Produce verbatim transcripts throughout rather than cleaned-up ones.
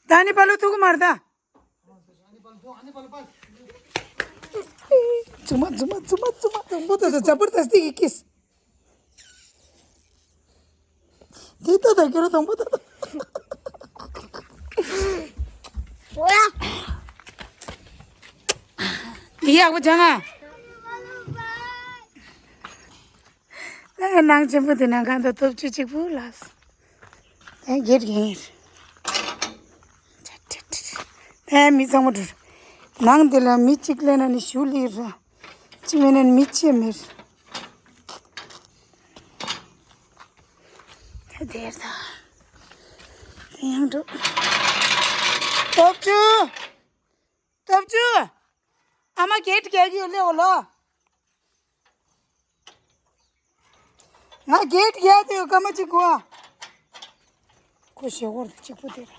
ད་ནི་པ་ལོ་ཐུག་གི་མ་རེད་ད། ཙུམ་མ་ཙུམ་མ་ཙུམ་མ་ཙུམ་མ། དང་པོ་ད་ད་ཛ་པར་དསྟི་གི་ཀིས། དེ་ལྟ་ད་ཁྱོད་རང་དང་པོ་ད་ད། འདི་ཡག་པོ་བྱུང་ང་། ཨ་ནང་ཆེན་པོ་དེ་ནང་གང་དུ་སྟོབས་བཅུ་གཅིག་པུ་ལགས། ཨེ་གེད་གེད། ཨེ་མི་ཚང་མ་འགྲོ། ནང་དེ་ལ་མི་གཅིག་ལེན་ན་ནི་ཞུ་ལི་ར། གཅིག་མེད་ན་ནི་མི་གཅིག་མེད། དེ་དེར་ད། དེ་ཡང་འགྲོ། སྟོབས་བཅུ། སྟོབས་བཅུ། ཨ་མ་གེད་རྒྱག་གི་ཡོད་ལེ་འོ་ལོ། ང་གེད་རྒྱག་དུས་སྐར་མ་གཅིག་གོ། ཁོ་ཞེ་བོར་དུ་གཅིག་པུ་དེར།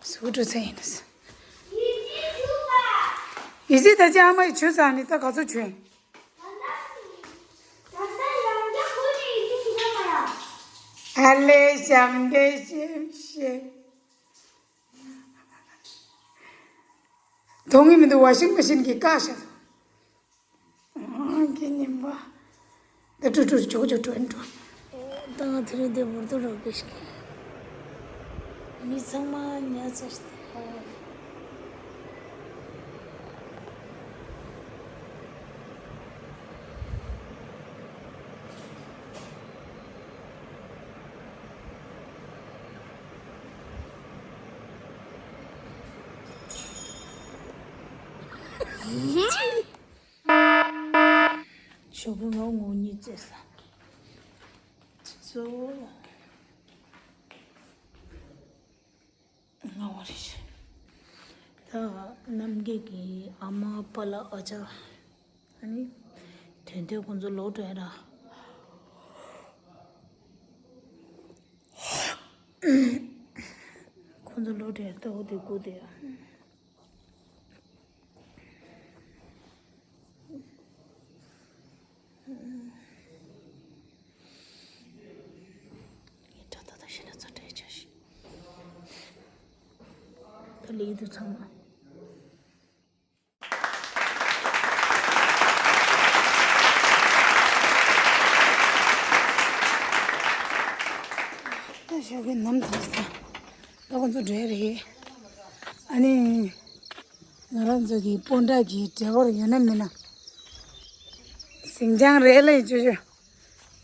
སུ་འགྲོ་ཚེ་ཡིན་ནས། ཡི་སི་ད་ཅི་ཨ་མ་ཡི་ཆུ་ཚང་ནི་ད་ག་ཚོད་བྱུང་། ཨ་ལེ་ཞབས་འདྲེན་ཞེམ་ཞེམ། གཏོང་གི་མི་འདུག་ཝ་ཤིང་མེ་ཤིན་གྱིས་བཀག་བཞག་འདུག་ཨང་ཀི་ཉིན་པ། འདི་ཀྲུ་ཀྲུ་ཅོ་ཅོ་ཀྲོན་ཀྲོན། ད་ང་དེ་རིང་འདི་འབུར་དུ་རོགས་པའི་ཞིག་མི་ཚང་མ་ཉལ་ཚར་ཤག་ཞོགས་པའི་ངོ་ངོ་གཉིས་བཙས་ས། ཚོ། ང་བ་རེད། ད་རྣམ་རྒྱལ་གྱི་ཨ་མ་པ་ལགས་ཨ་ཅག་ཨ་ནི། དོན་དུ་ཁོང་ཚོ་ལོག་འགྲོ་ཡ་ར། ཁོང་ཚོ་ལོག་འགྲོ་ཡ་ད་འོ་དེ་སྒུག་དེ་ཡ། ངས་དྲ་ཐག་དང་ཤེས་ན་ཚོ་གྲལ་ཆ་ཞིག་ད་ལེགས་འདུག་ཚང་མ། ད་ཞོགས་ཀས་ནམ་ཐང་ས། ད་ཁོང་ཚོ་འགྲོ་ཡ་རེད། ཨ་ནི། ང་རང་ཚོ་གི་སྤོན་ཊ་གི་ཌ་རའི་ཝར་ཡོད་ན་མེད་ན། ཟིང་ཆ་རེད་ལ་ཡིན་ཅོ་ཅོ།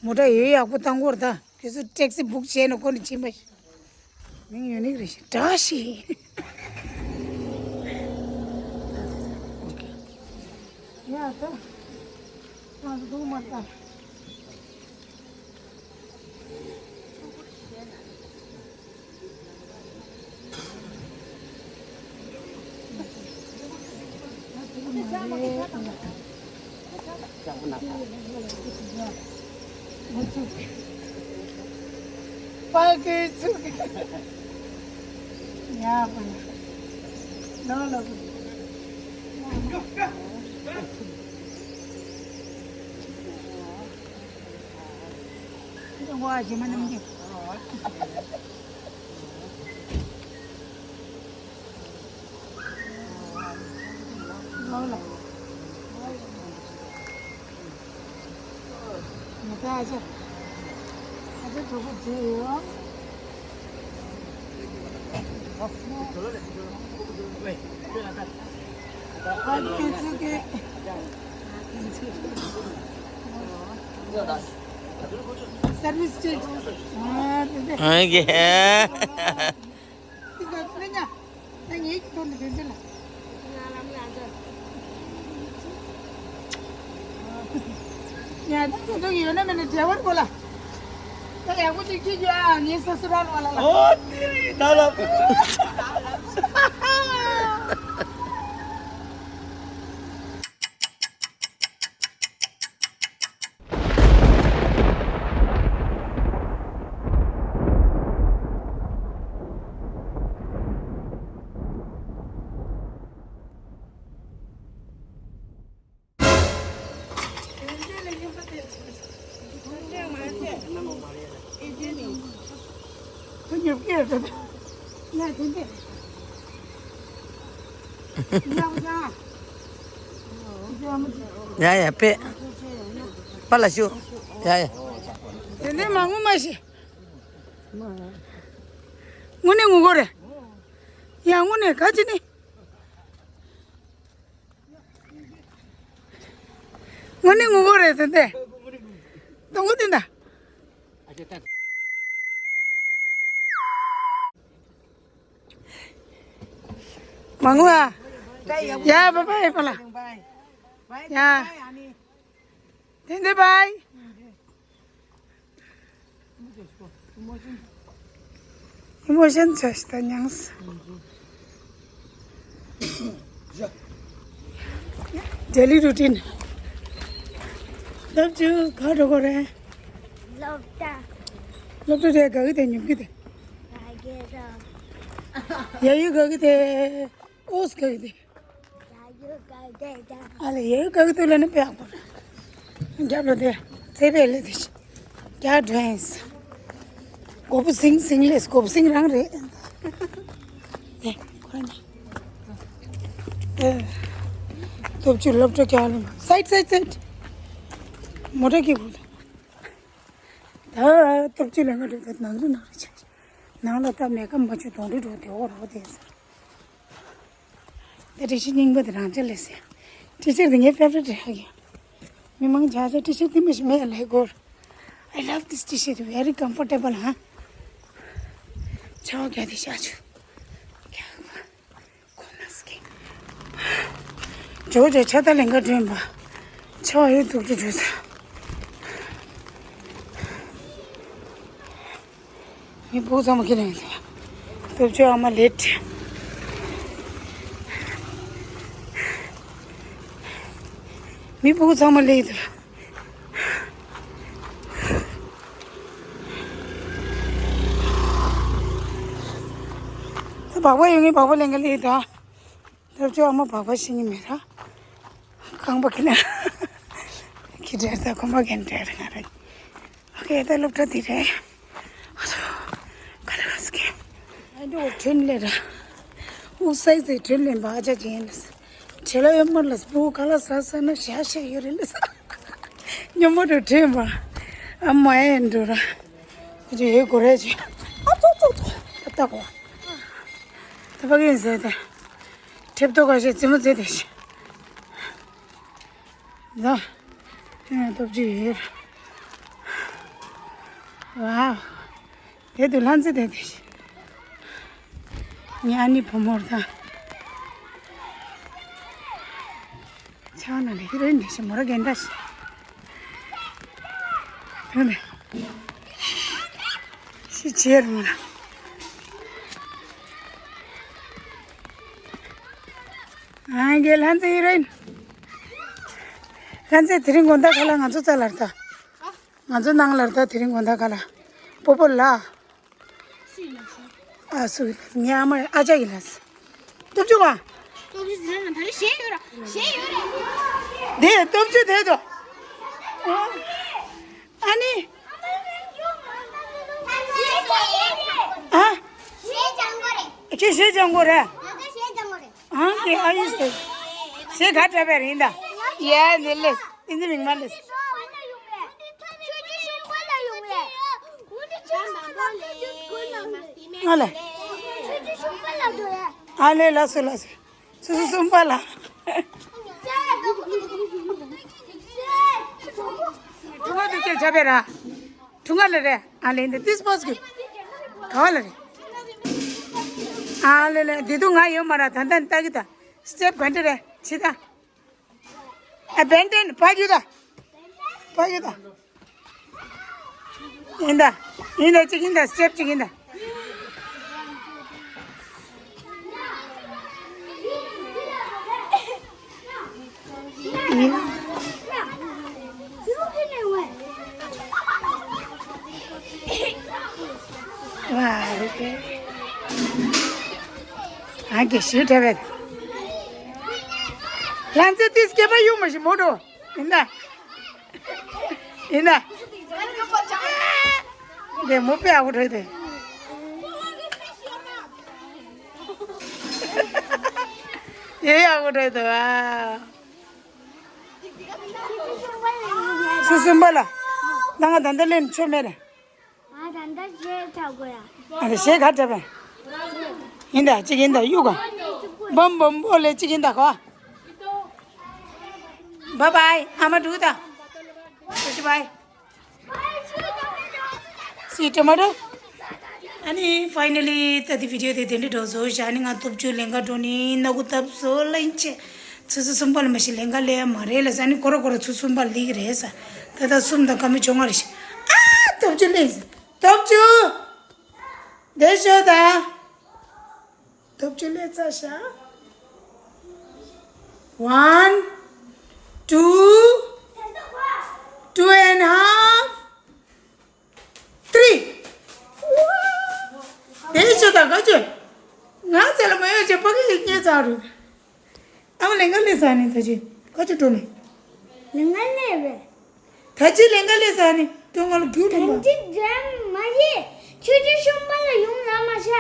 མོ་ཊ་ཡོད་ཡག་པོ་བཏང་དགོས་རེད་ད། ཁྱེད་ཚོ་ཊེག་སི་བུག་བྱས་ནས་ཁོ་ནས་ཕྱིན་པ་ཞིག་མིང་ཡོད་ནི་རེད་ཤག་འདྲ་ཞིག་ཡ་ད། ང་ཚོ་འདུག་མ་ད། Service change. ཨ་ཀེ། ཨ་ཀེ། ང་ལ་མི་ལ་འདོད། ཡ་ད་ཁོ་ཚོ་ཡོད་ན་མེད་ན་འབྲེལ་བར་གོ་ལ། ད་ཡག་པོ་ཅིག་ཅིག་ཡོད་ཨ། ངའི་སོ་སོ་ར་ལ་ལ་ལ། ཨོ་དེ་རེད་ད་ལ། ཁོ་ཉོབ་ཀྱི་ཡོད་རེད། ཡ་ཡ་པེ། པ་ལ་ཤུ། ཡ་ཡ། དེ་འདྲའི་མ་ངུ་མ་ཤི། དངོས་གནས་ངུ་དགོས་རེད། ཡ་དངོས་གནས་ག་ཅི་ནི། དངོས་གནས་ངུ་དགོས་རེད་དེ་འདྲ། ད་ངུ་དེ་འདྲ། མ་ངུ་ཨ། ཡ་བྷའི་བྷའི་པ་ལ། ཡ། དེ་འདྲ་བྷའི། ཨི་མོ་ཤན་ཆ་ཞིག་ད་མྱངས། ཌེ་ལི་རུ་ཊིན། སློབ་ཆུ་ག་འགྲོ་གོ་རེད། སློབ་གྲྭ། སློབ་གྲྭ་རེད་ག་གི་དེ་ཉོབ་གི་དེ། ག་གི་དང་། ཡ་ཡུ་ག་གི་དེ། ཨོས་ག་གི་དེ། ཨ་ལེ་ཡེ་ག་གི་ཏུ་ལ་ནི་པེ་ཨ་གོ་ར། རྒྱབ་ལ་དེ་ཚེ་པེ་ལེ་དེ་ཤི། རྒྱ་འདྲེན་སི། གོ་བུ་སིང་སིང་ལེས་གོ་བུ་སིང་རང་རེད། དེ་ཁོ་ར་ནི། དེ། སྟོབས་ཆུ་སློབ་གྲྭ་རྒྱ་ལ་སའིད་སའིད་སའིད། མོ་ཊ་གི་གུ། ད་སྟོབས་ཆུ་ལ་ང་འགྲོ་ད་ནང་རི་ནང་རི་ཆ། ནང་ལ་ད་མེ་ཀ་མ་ཆུ་དོང་རི་འགྲོ་དེ་འོ་རོ་དེ་ཟེར། ད་ཊི་ཤར་རྙིང་པ་དེ་རང་ཅག་ལས་ཟེར། ཊི་ཤར་དེ་ངའི་ཕེ་ཝ་རི་ཊི་རེད་ཧ་གི། མི་མང་ཆ་ཆ་ཊི་ཤར་དེ་མི་ཤི་མེད་ལ་ཧེ་གོ། I love this T-shirt, very comfortable, huh? ཆ་བ་ག་དེ་ཤ་ཆུ། ག་གོ་ན་སྐེ། ཇོ་ཇོ་ཆ་ད་ལེན་ག་འདྲེན་པ། ཆ་བ་ཡོད་འདུག་ཅེས་བརྗོད་ས། མི་བུ་ཚང་མ་ཁྱེར་ཡོང་། སྟོབས་ཆུ་ཨ་མ་ལེད། མི་བུ་ཚང་མ་ལེད། སྦག་སྦག་ཡོང་ངེས་སྦག་སྦག་ལེན་ག་ལེད་དོ། སྟོབས་ཆུ་ཨ་མ་སྦག་སྦག་ཤེས་ངེས་མེད་ར། རྐང་པ་ཁྱེར་ན། ཁྱི་འདྲ་ད་ཁོ་མ་གན་འདྲ་ང་ར། ཨོ་ཁེ་ད་སློབ་གྲྭ་འདི་རེད། ཨ་ཚོ། ག་རེ་ག་སྐད། ཨ་འདྲ་བོ་ཁྲོན་ལས་ར། ཨུ་སའི་ཟེ་ཁྲོན་ལས་འབའ་ཅག་ཅན་ལས། ཁྲེ་ལ་ཡོད་མར་ལས་བུ་ག་ལ་ཟ་ཟ་ན་ཤ་ཤ་ཡོད་རེད་ལས། ཉོ་མོ་དུ་ཁྲོན་པ། ཨ་མ་ཡན་འགྲོ་ར། ཁོ་ཚོ་ཡོད་གོ་རེད་ཅེ། ཨ་ཙོ་ཙོ་ཙོ། ཨ་ལྟ་གོ། ད་ཕ་གིན་ཟེར་ཏེ། ཁྲེབ་ཏོ་ག་ཤེད་རྩེད་མོ་རྩེ་དེ་ཤི། ལ། ཡང་སྟོབས་ཅིག་ཡོད། ཝའོ། དེ་དུ་ལྷ་མཛེས་དེ་དེ། ངའི་ཨ་ནེ་བུ་མོར་ད། ཆང་ན་ལེ་ཧི་རོ་ཨིན་དེ་ཤི་མོ་ར་རྒན་ད་ཤི། དེ་ནས། ཤི་ཆེར་མོ་ར། ཨང་གེ་ལྷན་ཚེ་ཡི་རིན། ལྷན་ཚེ་དེ་རིང་དགོང་དག་ཁ་ལ་ང་ཚོ་རྩ་ལར་ད། ང་ཚོ་ནང་ལར་ད་དེ་རིང་དགོང་དག་ཁ་ལ། པོ་པོ་ལ། ཨ་སུ་ངའི་ཨ་མ་ཨ་ཅག་གི་ལ། སྟོབས་ཆུ་ག་སྟོབས་ཆུ་ཟེར་ན་ད་ལི་ཞེས་ཡོད་ར་ཞེས་ཡོད་ར། དེ་སྟོབས་ཆུ་དེ་དོ། ཨ་ནི། ཨ། ཞེས་སྦྱང་དགོས་རེད། ཁྱེད་ཞེས་སྦྱང་དགོས་རེད། ང་ཚོ་ཞེས་སྦྱང་དགོས་རེད། ཨང་ཀི་ཨ་ཡིས་ཏེ། ཞེས་ག་འདྲ་བས་རིན་ད། ཡ་ནི་ལེ། ཨིན་ཇི་མིང་མ་ལེ། ང་ལེ། ཨ་ལེ་ལ་སུ་ལ་སུ། སུ་སུ་སུམ་པ་ལ། ཁྲུང་ང་དུ་ཅེ་ཆ་བེ་ར། ཁྲུང་ང་ལ་རེ། ཨ་ལེ་འདི་ཏིས་པོས་གི། ག་བ་ལ་རེ། ཨ་ལེ་ལེ་འདི་དུ་ང་ཡོད་མ་ར་ད་ད་ལྟ་གི་ད། སི་ཊེབ་ག་འདྲ་རེད་ཕྱི་ད། ཨ་བེན་ཏེན་ཕ་རྒྱུད་ད། ཕ་རྒྱུད་ད། ཡིན་ད། ཡིན་ད་གཅིག་ཡིན་ད་སི་ཊེབ་གཅིག་ཡིན་ད། ཡིན། ཨ་གེ་ཞུ་དྲ་བས། ལྷན་ཚེ་ཏིས་སྐྱེས་པ་ཡོང་མ་ཞིག་མོ་འགྲོ། ཡིན་ན། ཡིན་ན། དེ་མོ་པེ་ཨ་བུ་རེད་དེ། དེ་ཡག་པོ་འགྲོ་འདུག་ཨ། ཆུ་གསུམ་པ་ལ། ད་ང་ད་ལྟ་ལེན་ཆོ་མེད་རེད། ང་ད་ལྟ་རྗེས་ཆགས་དགོས་ཡ། ཨ་རེ་ཞེ་ག་འདྲ་བས། ཡིན་ད་གཅིག་ཡིན་ད་གཡུག་ག་བམ་བམ་བོ་ལེ་གཅིག་ཡིན་ད་གོ། བཱའི་བཱའི། ཨ་མ་འགྲུག་ད། བཱའི་བཱའི། སི་ཊོ་མ་ཊོ། ཨ་ནི་ཕའི་ནལ་ལི་ད་དེ་བི་ཌི་ཡོ་དེ་དེ་འདྲ་འགྲོ་བཟོ་བཞག་ནི། ང་སྟོབས་ཆུ་ལེན་ག་འགྲོ་ནི། སྣ་ཁུག་ཐབ་བཟོ་ལེན་ཆེ། ཆུ་ཚོད་གསུམ་པ་ལ་མ་ཤི་ལེན་ག་ལེ་མ་རེད་ལ་ས་ནི་ཁོ་ར་ཁོ་ར་ཆུ་གསུམ་པ་ལ་ལིག་རེད་ས། ད་ད་གསུམ་དང་སྐར་མ་བཅོ་ལྔ་རེད་ཤི། ཨ་སྟོབས་ཆུ་ལེན། སྟོབས་ཆུ། དེ་ཤོད་ད། སྟོབས་ཆུ་ལས་ཚར་ཤག One, two, two and half, three. དེ་ཤོད་ད་ག་ཅོ། ང་ཚེ་ལ་མ་ཡོད་ཅེ་ཕ་གི་ཉེ་ཚར་རུ། ཨ་མ་ལེན་ག་ལས་ས་ནི་ད་ཅི་ག་ཅོ་འགྲོ་ནི། ལེན་ག་ལས་བས། ད་ཅི་ལེན་ག་ལས་ས་ནི་དོན་ང་ལ་རྒྱུ་དྲན་པ། དོན་ཅི་འདྲ་མ་ཡིན། ཆུ་ཆུ་ཤུང་པ་ལ་ཡོང་ལ་མ་ཤ།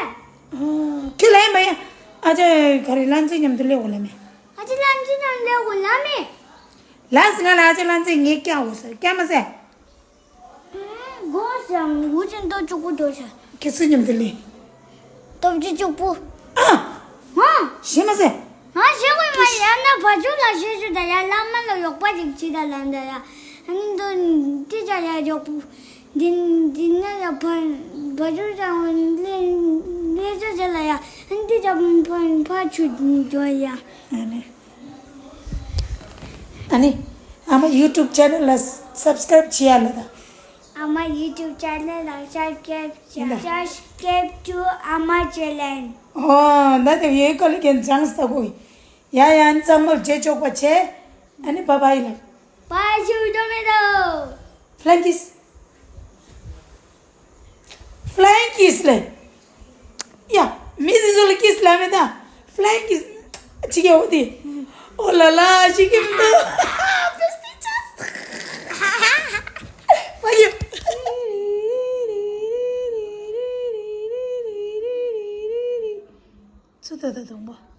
ཁྱོད་ལ་ཡིན་པ་ཡ། ཨ་ཅེ་ག་རེ་ལན་ཚིག་མཉམ་དུ་ལེན་དགོས་ལ་མེ། ཨ་ཅེ་ལན་ཚིག་མཉམ་ལེན་དགོས་ལ་མེ། ལ་སི་ང་ལ་ཨ་ཅེ་ལན་ཚིག་ངས་སྐྱག་འོ་ས་སྐྱག་མ་ཟེ། སྒོ་ཞང་འུ་ཅན་ཏོ་གཅིག་པུ་འགྲོ་ཤ། ཁྱེད་ཚོ་མཉམ་དུ་ལེན། སྟོབས་ཆུ་གཅིག་པུ། ཨ། ཧ། ཤེས་མ་ཟེ། ང་ཤེས་དགོས་མ་ཡ་ན་བ་ཆུ་ལ་ཤེས་ཆུ་ད་ཡ་བླ་མ་ལ་ཡོག་པ་ཅིག་ཅི་ད་ལ་འདྲ་ཡ། ཨ་ནི་འདི་འདི་ཅ་ཡ་ཡོག་པུ། འདི་འདི་ན་ཡ་བ་བ་ཆུ་ཅང་ལེ་ལེ་ཅ་ཅ་ལ་ཡ། ཨ་ནི་འདི་ཅ་ཕ་ཕ་ཆུ་འགྲོ་ཡ། ཨ་ནི། ཨ་ནི། ཨ་མ་ཡུ་ཊུབ་ཆེ་ནལ་ལ་སབ་སི་ཀ་རེབ་བྱེད་ཡ་ལ་ད། ཨ་མ་ཡུ་ཊུབ་ཆེ་ནལ་ལ་སབ་སི་ཀ་རེབ་བྱེད། ཡིན་ད། Subscribe to Ama Channel. ཨོ་ད་དེ་ཡེ་ཀ་ལི་ཀན་ཅང་སྟ་གོ་ཡི། ཡ་ཡ་ཨ་ནི་གཙང་མ་བྱེད་ཆོག་པ་བྱེད། ཨ་ནི་བཱའི་བཱའི་ལ། བཱའི་ཆུ་ཏོ་མེ་ཏོ། ཕ་ལན་ཀིས། ཕ་ལན་ཀིས་ལེ། ཡ། མི་དེ་ཚོ་ལ་ཀིས་ལ་མེད་ད། ཕ་ལན་ཀིས། ཅི་གེ་འོ་དེ། ཨོ་ལ་ལ་ཅི་གེ་མི་འདུག་ཕ་ཡུ། ཚུ་ད་ད་དང་པོ།